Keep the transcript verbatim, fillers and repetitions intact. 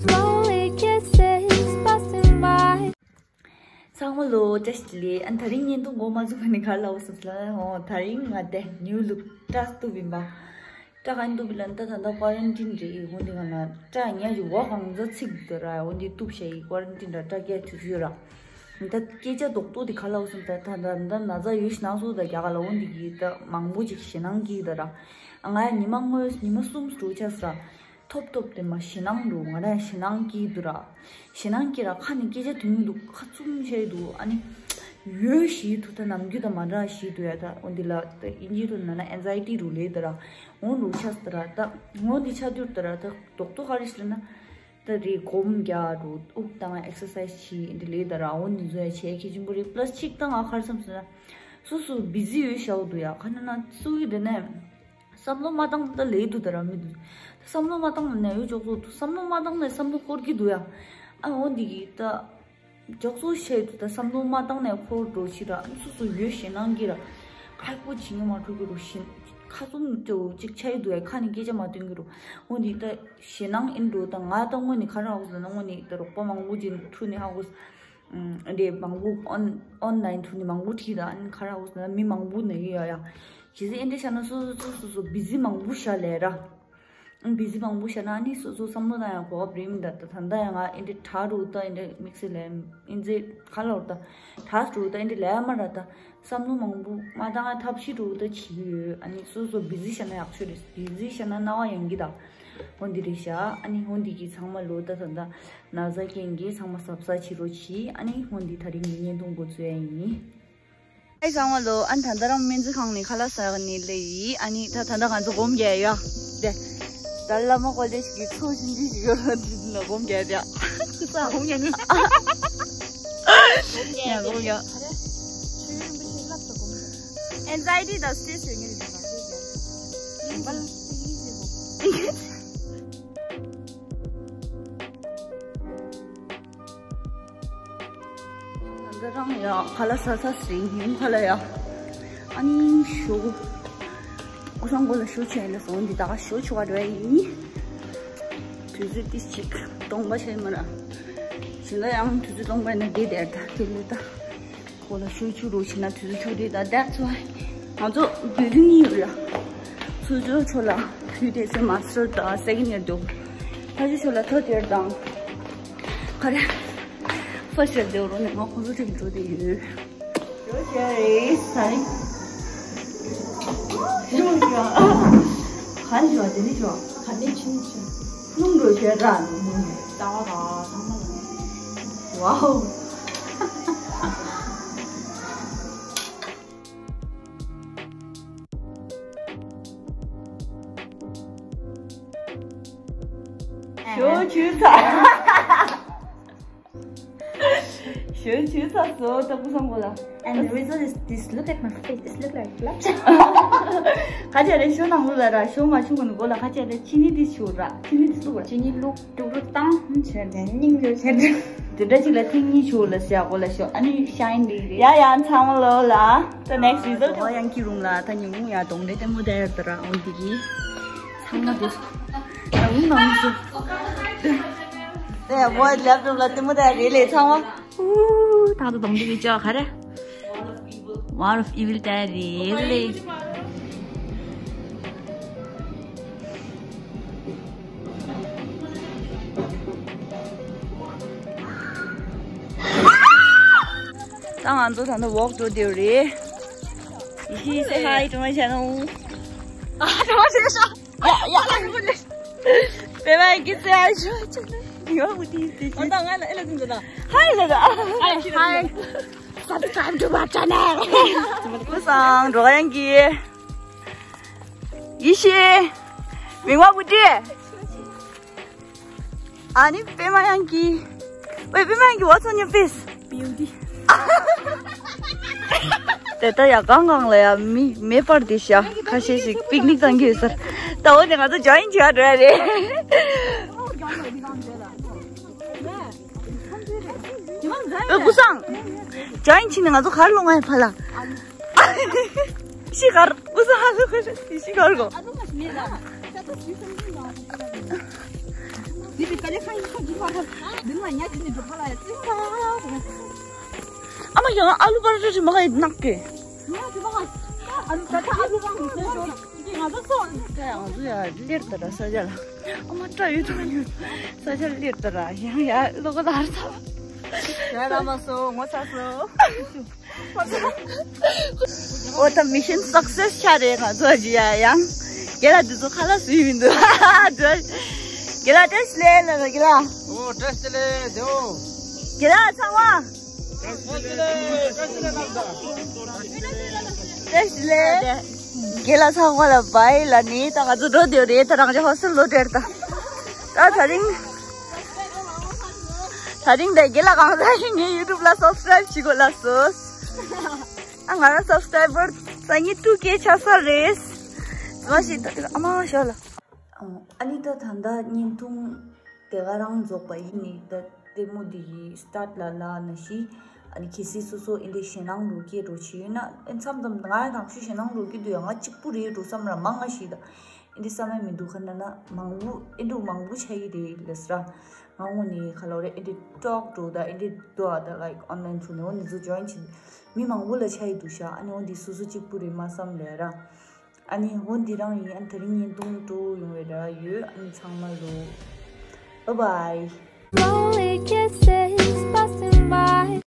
Slowly kisses passing by. ཚང་མ་ལོ་བཀྲ་ཤིས་བདེ་ལེགས། ཨ་ད་རིང་བརྙན་ཐུང་འགོ་མ་བཙུགས་གོང་ནས་ག་རེ་ལབ་དགོས་སམ་ལབ་ན། ཨོ་ད་རིང་ང་དེ་ནིའུ་ལུག་སྐྲ་གཏུབ་ཡིན་པ། སྐྲ་ག་གཏུབ་ཡིན་ལབ་ན། ད་ད་ལྟ་ཀོ་རན་ཊིན་རེད། འོ་འདི་ག་ལ་སྐྲ་ཉ་ཡི་བ་གང་ཚ་ཚིག་འདི་ར། འོ་འདི་གཏུབ་བྱས་ཡི་ཀོ་རན་ཊིན་ར་སྐྲ་རྒྱག་ཐུབ་ཡོད་ར། ད་སྐད་ཆ་རྡོག་རྡོག་དེ་ག་ལབ་དགོས་སམ། ད་ད་ད་ད་ན་ཚ་ཡོད་ཤི་ན་སོ་ད་རྒྱ་ག་ལ་འོ་འདི་གི་ད་མང་པོ་ཅིག་ཞེད་སྣང་སྐྱེ་གི་ད་ར། ང་ཡང་ཉི་མ་དངོས་ཉི་མ་གསུམ་འགྲོ་ཆགས་ས། ཐོབ་ཐོབ་དེ་མ་ཞེད་སྣང་འགྲོ། ང་རང་ཞེད་སྣང་སྐྱེ་འདུག་ར། ཞེད་སྣང་སྐྱེ་ར་ཁ་ནས་སྐད་ཆ་འདོན་གྱི་འདུག་ཁ་བཙུམ་བྱས་འདུག་ཨ་ནི་ཡོད་ཞིག་ཐུག་ད་ནམ་རྒྱུན་དང་མ་འདྲ་ཞིག་འདུག་ཡ། ད་འོ་འདི་ལ་ད་ཨིན་ཇི་ཐོག་ནང་ན་ཨེན་ཛའི་ཊི་རུ་ལས་ད་ར། འོ་རུ་ཆགས་ད་ར། ད་འོ་འདི་ཆགས་དུས་ད་ར། ད་རྡོག་རྡོག་ག་རེ་ཞིག་ལབ་ན། ད་རེད་སྒོམ་རྒྱག་རུ་དབུགས་བཏང་ཨེག་སར་སའི་ཛི་བྱེད་འདི་ལས་ད་ར། འོ་འདི་ཚོ་ཡ་བྱེད་གལ་ཆེན་པོ་རེད། པ་ལ་སི་གཅིག་ད་ང་ག་རེ་བསམ་སོང་ན། སོ་སོ་བི་ཛི་ཡོད་ཤག་འདུག་ཡ། ག་ན་ན་སུ་ཡི་དེ་ནས། བསམ་བློ་མ་བཏང་ད་ལས་འདུག་ད་ར་མི་འདུག་བསམ་བློ་མ་བཏང་ན་ནད་ཡོད་འཇོག་ཚོགས་འདུག་བསམ་བློ་མ་བཏང་ན་བསམ་བློ་འཁོར་གྱི་འདུག་ཡ། ཨ་འོ་འདི་གི་ད་འཇོག་ཚོགས་བཤད་འདུག་ད་བསམ་བློ་མ་བཏང་ན་འཁོར་འགྲོ་ཕྱི་ར། ཨ་སོ་སོ་ཡོད་ཞེད་སྣང་གི་ར། ཁ་སྤུ་བྱིང་ངེ་མ་འཁྲུག་གི་རུ་ཞིན་ཁ་ཙུམ་ཅོ་ཅིག་ཆ་ཡི་འདུག་ཡ། ཁ་ནས་སྐད་ཆ་མ་འདོན་གི་རུ། འོ་འདི་ད་ཞེད་སྣང་ཨིན་འགྲོ། ད་ང་ད་དངོས་ནས་ག་ར་འོ་ཟེར་ན་དངོས་ནས་ད་རོགས་པ་མང་པོ་ཅིག་འཁྲུག་ནས་ཧ་གོ། ཨ་འདྲེ་མང་པོ་ཨོན་ཨོན་ལ་ཡིན་ཐུག་ནས་མང་པོ་བྲིས་དང་། ཨ་ནི་ག་ར་འོ་ཟེར་ན་མི་མང་པོ་ན་གི་ཡོད་ཡ། གལ་སྲིད་ཨེ་འདྲེ་བྱས་ན་སོ་སོ་སོ་སོ་སོ་བི་ཛི་མང་པོ་བཞག་ལས་ར། ཨ་བི་ཛི་མང་པོ་བཞག་ན་ཨ་ནི་སོ་སོ་བསམ་བློ་བཏང་ཡ་གོ་བབ་རེད་མི་འདུག་ད་ད་ལྟ་ཡང་ང་ཨེ་འདྲེ་དྲག་རུ་ད་ཨེ་འདྲེ་དམིགས་བསལ་ལས་ཨེ་འདྲེ་ག་ལ་བར་ད་དྲག་རུ་ད་ཨེ་འདྲེ་ལས་མ་ར། ད་བསམ་བློ་མང་པོ་མ་བཏང་ཡ་ཐབས་ཤེས་རུ་ད་བྱེད་ཀྱི་ཡོད། ཨ་ནི་སོ་སོ་བི་ཛི་བཞག་ན་ཡག་ཤོས་རེད། བི་ཛི་བཞག་ན་རྣ་བ་ཡང་གི་ད། འོ་འདི་རེད་ཤག་ཨ་ནི་འོ་འདི་གི་ཚང་མ་ལོ་ད་ད་ད། ན་ཚ་རྐྱེན་གྱིས་ཚང་མ་གཟབ་གཟབ་བྱེད་རོགས་གྱིས། ཨ་ནི་སྔོན་འདི་ད་རིང་གི་བརྙན་ཐུང་འགོ་བཙུགས་ཡ་ཡིན། ཨེ་ཚང་མ་ལོ། ཨ་ནི་ད་ལྟ་རང་སྨན་རྩིས་ཁང་ནས་ཁ་ལག་ཟ་ག་ནས་སླེབས་ཡིན། ཨ་ནི་ད་ད་ལྟ་ང་ཚོ་སྒོམ་རྒྱག་ཡ་དེ། ད་བླ་མ་ཀོ་ལེཇ་གི་ཚོགས་ཆུང་ཆུང་ཞིག་ཡོད་ལ་དེ་ན་སྒོམ་རྒྱག་ཡ། ཁུ་ཚ་སྒོམ་རྒྱག་ནི། ཡ་སྒོམ་རྒྱག་ཨེན་ཛའི་ཊི་དང་སི་ཊེ་རེ་སི་ཡོད་ངེས་རེད། ད་རང་ཡ་ཁ་ལག་ཟ་ས་ཟིན་ཡིན་ཁ་ལག་ཡ། ཨ་ནི་ཞོ། སྐུ་སྲུང་སྐོར་ལ་ཞོ་ཆེ་ཡིན་ལ་སོང་འདི་ད་ག་ཞོ་ཆུ་བ་འགྲོ་ཡ་ཡིན། དུས་ཚོད་ཏི་ཅིག་སྟོང་པ་ཆེ་མ་ར། ཞིང་ད་ཡང་དུས་ཚོད་སྟོང་པ་ཡིན་ན་བསྡད་དེར་ད་དེ་ལས་ད། ཁོ་ལ་ཤུ་ཆུ་རུ་ཕྱིན་ན་དུས་ཚོད་ཆུ་དེ་དང་that's why ང་ཚོ་བུ་རིང་ཡོད་ལ། སུ་ཇོ་ཆོ་ལ་བུ་དེ་སེ་མ་སི་ཊར་དང་སེ་ཀེན་ཡར་འདུག་ཕ་ཆུ་ཆོ་ལ་ཐོ་དེར་དང་། ག་རེ། ཧྥ་ཤར་དེ་རུ་ནས་ང་ཁོང་ཚོ་ཁྲིད་འགྲོ་དེ་ཡོད། ཡོད་ཀྱི་རེད་ས་རིང་། ཡོད་ཀྱི་ཨ། ག་ནས་བྱུང་བ་དེ་ནས་བྱུང་བ། ག་ནས་ཕྱིན་ཕྱིན། ལུང་འགྲོ་བྱས་ར་ནས་ལུང་ནས། ལྟ་བ་ར་ཚང་མ་ལ། ཝའོ། ཞོ་ཆུ་ཚ། ཞོ་ཆུ་ཚ་སོ་ད་སྐུ་སྲུང་སྐོར་ལ། And the result is this. Look at my face. It's look like blood. ཁ་ཆེ་རེ་ཞོ་ནང་ལོ་ལ་ར་ཞོ་མ་ཆུ་གོ་ནི་གོ་ལ་ཁ་ཆེ་རེ་ཅི་ནི་དི་ཆུ་ར་ཅི་ནི་དི་སུ་ར་ཅི་ནི་ལུག་ཏུ་རུ་ཏང་ཧུམ་ཆེ་དེ་སྙིང་རུ་ཆེ་དེ། དེ་འདྲ་ཅིག་ལ་ཐེངས་གཉིས་ཞུ་ལ་ཟེར་གོ་ལ་ཞོ་ཨ་ནི་ཤ་ཡིན་དེ་རེད། ཡ་ཡ་ཚང་མ་ལོ་ལ་ད་next result ཡང་ཀི་རུང་ལ་ད་ཉིན་མོ་ཡ་གདོང་འདྲེ་ལྟད་མོ་བལྟ་ཡར་ད་ར་འོན་དེ་གི་ཚང་མ་དེ་ད་རུང་ནང་སུ་དེ་བོད་ལེབ་ཊོབ་ལ་ལྟད་མོ་བལྟ་ཡར་རེད་ལེ་ཚང་མ། ཨུ། ད་ད་གདོང་འདྲེ་གི་ཅོ་ག་རེ། War of Evil ད་རེད་ལེ། ད་ང་ཚོ་ད་ལྟ་walk འགྲོ་བསྡད་རེད། Ishi, say hi to my channel. ཨ་ད་མ་ཟེར་ཤ། ཡ་ཡ། པེ་མ་གི་say hi to my channel. ཡོ་བུ་ཏི་ཏི། ཨ་ད་ང་ལ་ཨེ་ལ་ཟིན་ད། Hi ལ་ད། Hi hi. Subscribe to my channel. སྐུ་སྲུང་འགྲོ་ཡང་གི། ཡེ་ཤེས། མིང་བ་བུ་ཏི། ཨ་ནི་པེ་མ་ཡང་གི། Wait, པེ་མ་ཡང་གི། What's on your face? Beauty. དེ་ལྟ་ཡ་གང་གང་ལ་ཡ་མི་མེད་པར་དེ་ཤ་ཁ་ཤས་ཤིག་པིག་ནིག་བཏང་གི་ཡོད་ས། ད་འོ་ནས་ང་ཚོ་join བྱེད་འགྲོ་ཡ་རེད། ཨོ་སྐུ་སྲུང་། join བྱས་ནས་ང་ཚོ་གར་ལོང་ང་ཡ་ཕ་ལ། ཤི་གར་ཨུ་ས་ཧ་ལུ་ཤི་གར་གོ། ཨ་མ་ཡང་ཨ་ལུ་པར་ཏྲ་ཞིག་མ་ག་ཡི་ནག་གི། ང་ཚོ་ཡ་ལེར་ད་ར་ས་ཆ་ལ། ཨ་མ་སྐྲ་ཡོད་དུ་ཡོད། ས་ཆ་ལེར་ད་ར་ཡང་ཡ་ལོ་ག་ལ་ཧར་ས། ཡ་ར་མ་སོ་ངོ་ཚ་སོ། ཨོ་ད་མི་ཤན་སག་སེས་ཆགས་རེད། ང་ཚོ་ཇི་ཡ་ཡང་། རྒན་ལགས་འདི་ཚོ་ཁ་ལག་ཟོས་མི་འདུག་རྒན་ལགས་བཀྲ་ཤིས་བདེ་ལེགས་ལ་རྒན་ལགས། ཨོ་བཀྲ་ཤིས་བདེ་ལེགས་དེའོ། རྒན་ལགས་ཚང་མ། བཀྲ་ཤིས་བདེ་ལེགས། བཀྲ་ཤིས་བདེ་ལེགས། རྒན་ལགས་ཚང་མ་ལ་བའི་ལ་ནི་ད་ང་ཚོ་འགྲོ་དེ་རེད། ད་རང་ཅག་ཧོ་སི་ལོ་དྲེར་ད། ད་ད་རིང་། ད་རིང་ད་རྒན་ལགས་གང་ཟག་ཞིག་ངའི་ཡུ་ཊུབ་ལ་སབ་སི་ཀྲའིབ་བྱེད་དགོས་ལ་སོ། ཨ་ང་རང་སབ་སི་ཀྲའི་བར་སང་ཉིན་ཊུ་ཀེ་ཆགས་ས་རེད། མ་ཤེས་ད་དེ་ཨ་མ་ཞོ་ལ། ཨ་ནི་ད་ད་ལྟ་བརྙན་ཐུང་དེ་ག་རང་རྫོགས་པ་ཡིན་ནི་ད་ལྟད་མོ་འདི་ཡི་སི་ཊར་ཊི་ལ་ལ་ན་ཤི། ཨ་ནི་གལ་སྲིད་སོ་སོ་ཨེ་འདྲའི་ཞེད་སྣང་འགྲོ་གི་འགྲོ་ཆི་ཡོད་ན་ཨེ་མཚམས་མཚམས་ང་ཡང་གང་ཤུ་ཞེད་སྣང་འགྲོ་གི་འདུག་ཡ། ང་གཅིག་པུ་རེད་འགྲོ་བསམ་ར་མང་ང་ཤི་ད། ཨེ་འདྲའི་བསམ་ཡ་མི་འདུག་ཁ་ན་ན་མང་པོ་ཨེ་འདྲ་མང་པོ་ཆ་ཡི་རེད་ལས་ར། ང་ངོ་ནི་ཁ་ལོ་རེ་ཨེ་འདྲའི་ཊོག་འགྲོ་ད་ཨེ་འདྲའི་འགྲོ་ཨ་ད་ལའིཀ་ཨོན་ལའིན་ཚུ་ནི་འོ་ནི་ཚུ་ཇོ་ཡིན་ཆི་མི་མང་པོ་ལ་ཆ་ཡི་འདུག་ཤ། ཨ་ནི་འོ་འདི་སོ་སོ་གཅིག་པུ་རེད་མ་བསམ་ལས་ར། ཨ་ནི་འོ་འདི་རང་ཡིན། ཨ་ནི་ད་རིང་བརྙན་ཐུང་འགྲོ་ཡོང་བའི་ར་ཡོད། ཨ་ནི་ཚང་མ་ལོ། Bye bye. Lonely kisses passing by.